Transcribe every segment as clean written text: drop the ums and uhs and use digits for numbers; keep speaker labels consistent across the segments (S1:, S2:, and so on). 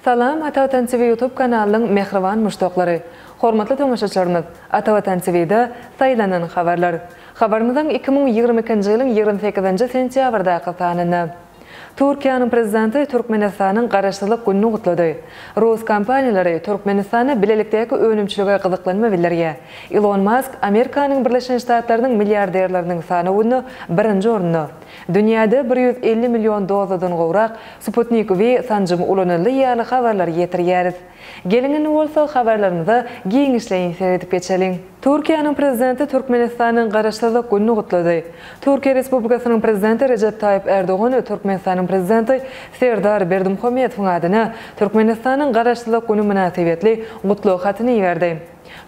S1: Salam Atavatan TV YouTube kanalynyň mähriban muşdaklary! Hormatly tomaşaçylarymyz, Atavatan TV-de saýlanan habarlar. Habarymyzyň 2022-nji ýylyň 28-nji sentýabrdaky sanynda. Türkiýäniň Prezidenti Türkmenistanyň Garaşsyzlyk gününi gutlady. Rus kompaniýalary Türkmenistanda bilelikdäki önümçilige gyzyklanma bildirýär. Ilon Mask Amerikanyň Birleşen Ştatlarynyň milliarderleriniň sanawynda birinji orunda. Dünýäde 150 million dozadan gowrak Sputnik V sanjymy ulanyldy ýaly habarlary ýetirýäris. Geliň indi bolsa habarlarymyza giňişleýin seredip geçeliň. Türkiýäniň Prezidenti Türkmenistanyň Garaşsyzlyk gününi gutlady. Türkiýe Respublikasynyň Prezidenti Rejep Taýyp Ärdogan Türkmenistanyň Prezidenti Serdar Berdimuhamedowyň adyna Türkmenistanyň Garaşsyzlyk güni mynasybetli gutlag hatyny iberdi.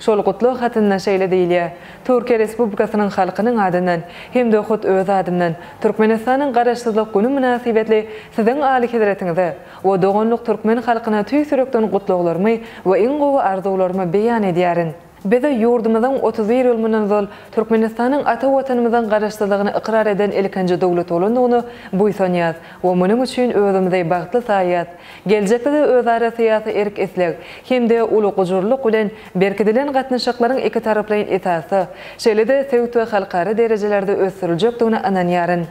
S1: Şol gutlag hatynda şeýle diýilýär, Türkiýe Respublikasynyň halkynyň adyndan hem-de hut öz adymdan Türkmenistanyň Garaşsyzlyk güni mynasybetli Siziň Alyhezretiňize we doganlyk türkmen halkyna tüýs ýürekden gutlaglarymy we iň gowy arzuwlarymy beýan edýärin. Biz ýurdumyzyň 31 ýyl mundan ozal Türkmenistanyň ata Watanymyzyň Garaşsyzlygyny ykrar eden ilkinji döwlet bolandygyna buýsanýas we munuň üçin özümizi bagtly saýýas. Geljekde-de özara syýasy erk-isleg hem-de uly gujurlyk bilen berkidilen gatnaşyklaryň ikitaraplaýyn esasda, şeýle-de sebit we halkara derejelerde ösdüriljekdigine ynanýaryn.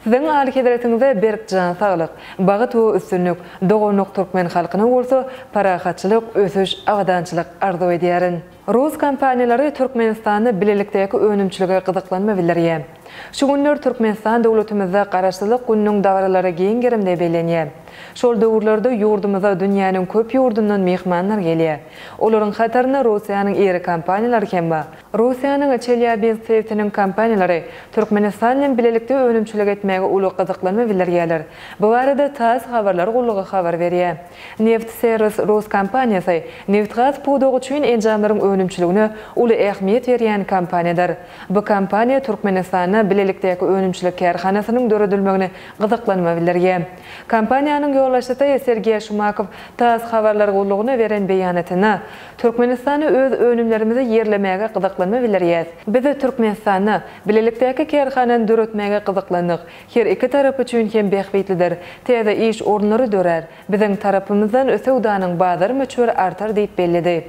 S1: Siziň Alyhezretiňize berk jan saglyk, bagt we üstünlik, doganlyk türkmen halkyna bolsa parahatçylyk, ösüş, abadançylyk arzuw edýärin. Rus kompaniýalary Türkmenistanda bilelikdäki önümçilige gyzyklanma bildirýär. Şu günler Türkmenistan döwletimizde Garaşsyzlyk gününiň dabaralary giň gerimde bellenýär. Şol döwürlerde ýurdumyza dünýäniň köp ýurdundan myhmanlar gelýär. Olaryň hatarynda Russiýanyň iri kompaniýalary hem bar. Russiýanyň Çelýabinsk sebitiniň kompaniýalary Türkmenistan bilen bilelikde önümçilik etmäge uly gyzyklanma bildirýärler. Bu barada tass habarlar gullugy habar berýär. Neftserwis rus kompaniýasy nebitgaz pudagy üçin enjamlaryň önümçiligine uly ähmiýet berýän kompaniýadyr. Bu kompaniýa Türkmenistanda bilelikdäki önümçilik kärhanasynyň döredilmegine gyzyklanma bildirýär. Kompaniýanyň ýolbaşçysy Sergeý Şumakow tass habarlar gullugyna beren beýanatynda, Türkmenistanda öz önümlerimizi ýerlemäge gyzyklanma bildirýäs. Biz Türkmenistanda bilelikdäki kärhanany döretmäge gyzyklandyk. Her iki tarap üçin hem bähbitlidir. Täze iş orunlary dörär. Biziň tarapymyzdan söwdanyň bazar möçberi artar diýip belledi.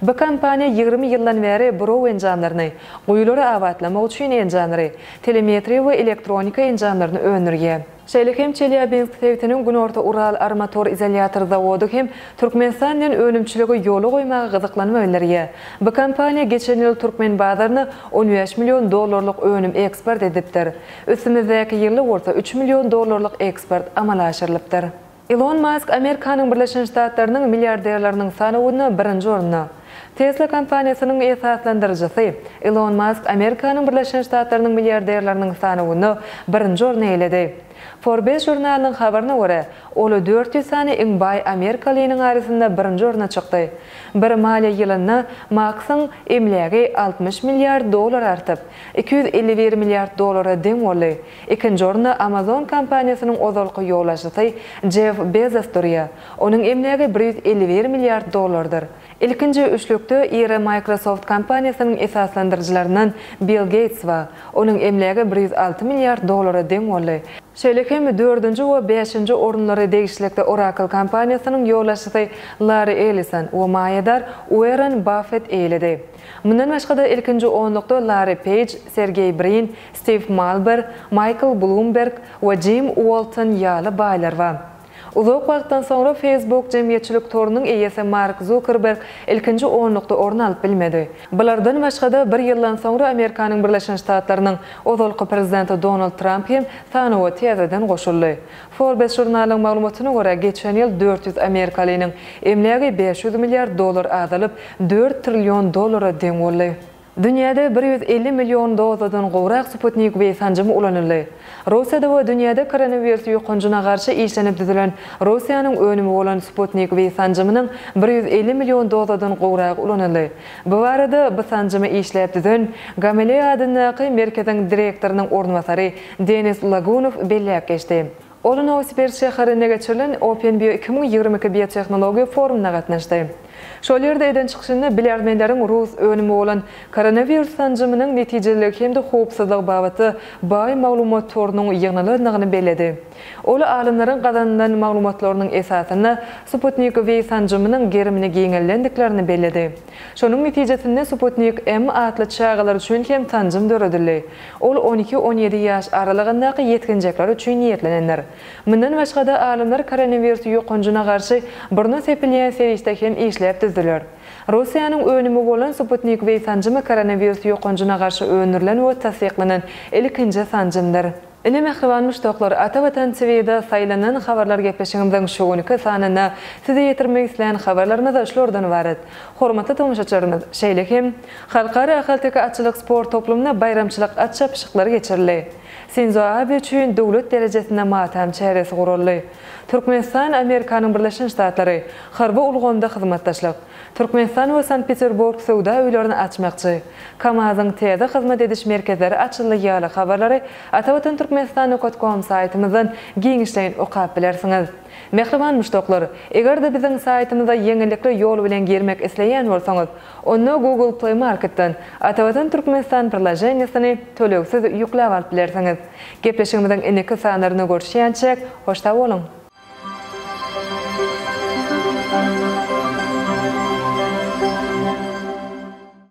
S1: Bu kompaniýa 20 ýyldan bäri buraw enjamlaryny, guýulary abatlamak üçin enjamlary, telemetriýa we elektronika enjamlaryny öndürýär. Şeýle hem Çelýabinsk sebitiniň Günorta Ural armatur izolýator zawody hem Türkmenistan bilen önümçiligi ýola goýmaga gyzyklanma bildirýär. Bu kompaniýa geçen ýyl türkmen bazaryna 15 million dollarlyk önüm eksport edipdir. Üstümizdäki ýylda bolsa üç million dollarlyk eksport amala aşyrylypdyr. Ilon Mask Amerikanyň Birleşen Ştatlarynyň milliarderleriniň sanawynda birinji orunda. Tesla kompaniýasynyň esaslandyryjysy Ilon Mask Amerikanyň Birleşen Ştatlarynyň milliarderleriniň sanawynda birinji orny eýeledi. Forbes žurnalynyň habaryna görä, ol 400 sany iň baý amerikalynyň arasynda birinji orna çykdy. Bir maliýe ýylynda Maksyň emlägi 60 milliard dollar artyp, 251 milliard dollara deň boldy. Ikinji orunda Amazon kompaniýasynyň ozalky ýolbaşçysy Jeff Bezos durýar. Onuň emlägi 151 milliard dollardyr. Ilkinji üçlükde iri Microsoft kompaniýasynyň esaslandyryjylaryndan Bill Geýts bar. Onuň emlägi 106 milliard dollara deň boldy. Şeýle hem dördünji we bäşinji orunlary degişlilikde Oracle kompaniýasynyň ýolbaşçysy Larri Ellison we maýadar Uorren Baffet eýeledi. Mundan başga-da ilkinji onlukda Larri Peýj, Sergeý Brin, Stiw Malber, Maýkl Blumberg we Jim Uolton ýaly baýlar bar. Uzak wagtdan soňra Facebook jemgyýetçilik torunyň eýesi Mark Zukerberg ilkinji onlukda orun alyp bilmedi. Bulardan başga-da, bir ýyldan soňra Amerikanyň Birleşen Ştatlarynyň ozalky prezidenti Donald Tramp hem sanawa täzeden goşuldy. Forbes žurnalynyň maglumatyna görä, geçen ýyl 400 amerikalynyň emlägi 500 milliard dollar azalyp, 4 trillion dollara deň boldy. Dünýäde 150 million dozadan gowrak Sputnik V sanjymy ulanyldy. Russiýada we dünýäde koronawirus ýokanjyna garşy işlenip düzülen Russiýanyň önümi bolan Sputnik V sanjymynyň 150 million dozadan gowragy ulanyldy. Bu barada bu sanjymy işläp düzen Gamaleýa adyndaky merkeziň direktorynyň orunbasary Denis Lagunow belläp geçdi. Ol Nowosibirsk şäherinde geçirilen OpenBio 2022 biotehnologiýa forumyna gatnaşdy. Şol ýerde eden çykyşynda bilermenleriň rus önümi bolan koronawirus sanjymynyň netijeliligi hem-de howpsuzlygy babatda baý maglumat torunyň ýygnalandygyny belledi. Ol alymlaryň gazanylan maglumatlarynyň esasynda Sputnik V sanjymynyň gerimini giňeldendiklerini belledi. Şonuň netijesinde Sputnik M atly çagalar üçin hem sanjym döredildi. Ol on iki-on ýedi ýaş aralygyndaky ýetginjekler üçin niýetlenendir. Mundan başga-da, alymlar koronawirus ýokanjyna garşy burna sepilýän serişde hem işläp düzdüler. Russiýanyň önümi bolan Sputnik V sanjymy koronawirus ýokanjyna garşy öndürilen we tassyklanan ilkinji sanjymdyr. Ine mähriban muşdaklar, Ata Watan TVda saýlanan habarlar gepleşigimiziň şu günki sanynda size ýetirmek islän habarlarymyz şulardan ybarat. Hormatly tomaşaçylarymyz, şeýle hem, Halkara ahalteke atçylyk sport toplumynda baýramçylyk at çapyşyklary geçirildi. Sinzo Abe üçin döwlet derejesinde matam çäresi guraldy. Türkmenistan, Amerikanyň Birleşen Ştatlary, harby ulgamda hyzmatdaşlyk. Türkmenistan we Sankt-Peterburg söwda öýlerini açmakçy. KAMAZ-yň täze hyzmat ediş merkezleri açyldy ýaly habarlary Atavatan Türkmenistan nokat kom saýtymyzdan giňişleýin okap bilersiňiz. Mähriban muşdaklar, eger-de biziň saýtymyza ýeňillikli ýol bilen girmek isleýän bolsaňyz, onda Google Play Marketden Atavatan Türkmenistan priloženiýasyny tölegsiz ýükläp alyp bilersiňiz. Gepleşigimiziň indiki sanlarynda görüşýänçäk, hoş sag boluň!